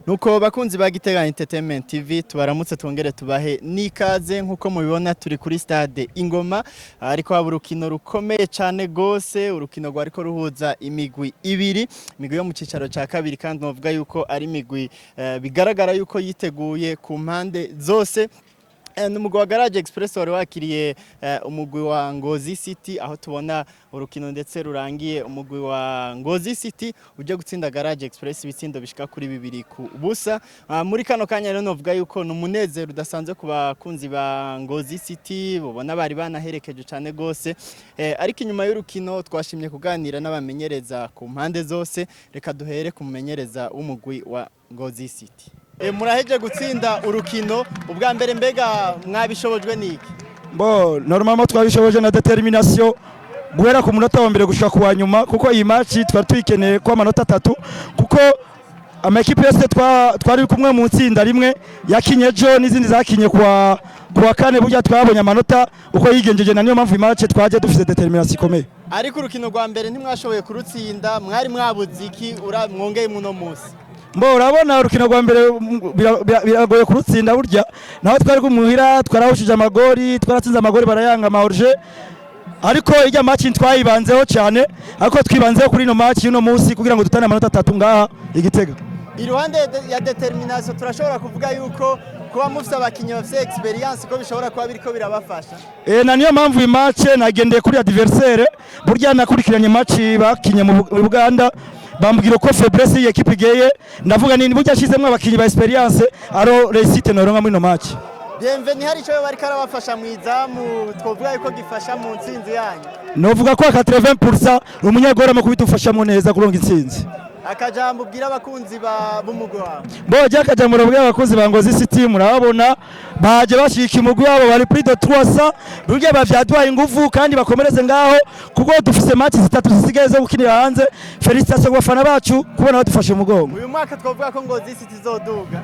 Nuko bakunzi ba Gitega Entertainment TV, tubaramutse twongere tubahe n'ikaze. Nkuko mubibona, turi kuri stade Ingoma, ariko haba urukino rukomeye cyane gose, urukino rwariko ruhuza imigwi ibiri, imigwi yo mu cicaro ca kabiri, kandi novuga yuko ari imigwi bigaragara yuko yiteguye ku mpande zose. Ni umugwi wa Garage Express wari wakiriye umugwi wa Ngozi City, aho tubona urukino ndetse rurangiye umugwi wa Ngozi City uje gutsinda Garage Express ibitsindo bishika kuri 2-0. Muri kano kanya rero novuga yuko ni umunezero udasanzwe ku bakunzi ba Ngozi City, bubona bari banaherekeje cyane gose. Ariko inyuma y'urukino twashimye kuganira n'abamenyereza ku mpande zose. Reka duhere ku mumenyereza w'umugwi wa Ngozi City. Muraheje gutsinda urukino ubwa mbere, mbega mwabishobojwe niki? Bon, normalement twabishoboje na détermination guhera ku munota wa mbere gushika ku wa nyuma, kuko iyi match twari tuyikeneye ko amanota 3, kuko amakipe yose twari kumwe mu tsinda rimwe yakinye ejo n'izindi zakinye kuwa kane, burya twabonye amanota uko yigenjeje, na niyo mpamvu iyi match twaje dufite détermination ikomeye. Ariko urukino rwa mbere ntimwashoboye kurutsinda, mwari mwabuze iki mwongeye muno munsi? Mbo urabona, urukino rwa mbere biragoye kurutsinda. Burya naho twari kumuhira twarahushije amagori, twaratsinze amagori barayanga ama hors-jeu, ariko ijya match twayibanzeho cyane, ariko twibanzeho kuri ino match y'uno munsi kugira ngo dutane amanota 3 ngaha i Gitega. Iruhande ya détermination, turashobora kuvuga yuko kuba mufite abakinyi bafite expérience ko bishobora kuba biriko birabafasha? Na niyo mpamvu iyi match nagendeye kuri adversaire. Burya nakurikiranye match bakinye mu Buganda, bambwira ko faiblesse y'iyi équipe igeye, ndavuga ni burya ashizemwo abakinyi ba expérience aro réussite noronka muri ino match. Bienvenue, hari ico bariko arabafasha mu izamu, twovuga yuko gifasha mu ntsinzi yanyu? Novuga ko 80% umunyegori mu kubidufashamo neza kuronka intsinzi. Akajambo ubwira abakunzi b'umugwi wawe? Boje akajambo bwira abakunzi ba Ngozi City, murababona baje bashika umugwi wabo, bari plus de 300. Burya bavyaduhaye ingufu kandi bakomereze ngaho, kuko dufise match zitatu zisigaye zo gukinira hanze. Félicitations ku bafana bacu kubona badufashe umugongo. Uyu mwaka twovuga ko Ngozi City izoduga?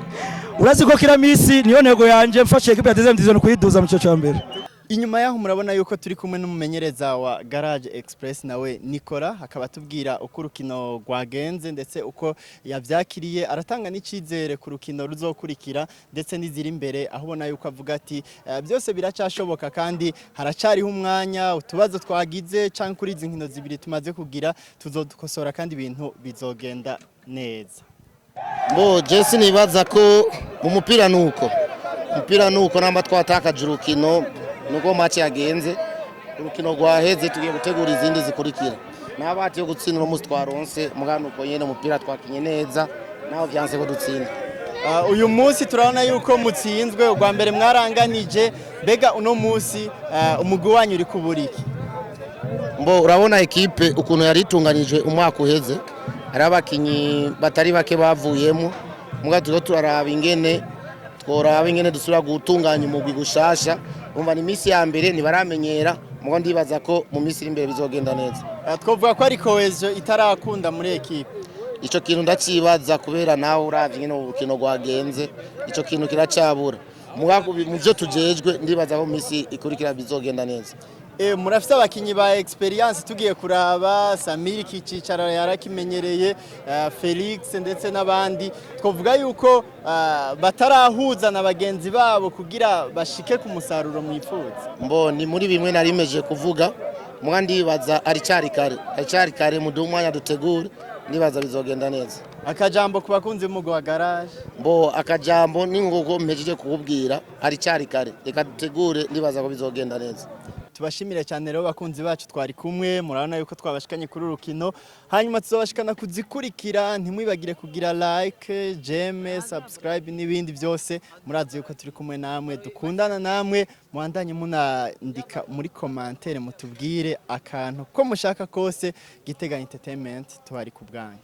Urazi ko kila misi niyo ntego yanje, mfashe équipe ya deuxième division kuyiduza mu cyo ca mbere. Inyuma yaho murabona yuko turi kumwe n'umumenyereza wa Garage Express, nawe Nicola, akaba atubwira uko urukino rwagenze ndetse uko yavyakiriye, aratanga n'icizere ku rukino ruzokurikira ndetse n'iziri imbere, aho ubona yuko avuga ati byose biracyashoboka kandi haracariho umwanya, utubazo twagize canke kuri izi nkino zibiri tumaze kugira tuzodukosora kandi ibintu bizogenda neza. Bo jesi nibaza ko mu mupira nuko umupira nuko namba twatakaje urukino nuko match yagenze, urukino rwaheze, tugiye gutegura izindi zikurikira. Nabati yo gutsinda uno munsi twaronse mugano uko nyene umupira twakinye neza naho vyanse ko dutsinda. Uyu munsi turabona yuko mutsinzwe, ubwa mbere mwaranganije, mbega uno munsi umugwi wanyu uri kuburiki? Mbo urabona équipe ukuntu yari itunganijwe umwaka uheze, hari abakinyi batari bake bavuyemo, muga turiko turaraba ingene tworaba ingene dusubira gutunganya umugwi gushasha. Umva ni imisi ya mbere, ntibaramenyera, muga ndibaza ko mu minsi iri imbere bizogenda neza. Twovuga ko ari cohésion itarakunda muri équipe? Ico kintu ndacibaza, kubera nawe uravye ingene urukino rwagenze, ico kintu kiracabura. Muga mu vyo tujejwe, ndibaza ko mu minsi ikurikira bizogenda neza. Murafise abakinyi ba expérience, tugiye kuraba Samir Kicicaro yarakimenyereye, Felix ndetse n'abandi, twovuga yuko batarahuza na bagenzi babo kugira bashike ku musaruro mwifuza? Mbo ni muri bimwe narimeje kuvuga, muga ndibaza aricari kare, aricari kare, muduhe umwanya dutegure, ndibaza bizogenda neza. Akajambo ku bakunzi b'umugwi wa Garage? Mbo akajambo ni nguko mpejeje kukubwira, aricari kare, reka dutegure, ndibaza ko bizogenda neza. Tubashimire cyane rero bakunzi bacu twari kumwe, murabona yuko twabashikanye kuri urukino, hanyuma tuzobashikana kuzikurikira. Ntimwibagire kugira like, j'aime, subscribe n'ibindi byose. Murazi yuko turi kumwe namwe, dukundana namwe. Muandanye munandika muri commentaire, mutubwire akantu ko mushaka kose. Gitega Entertainment, tubari ku bwanyu.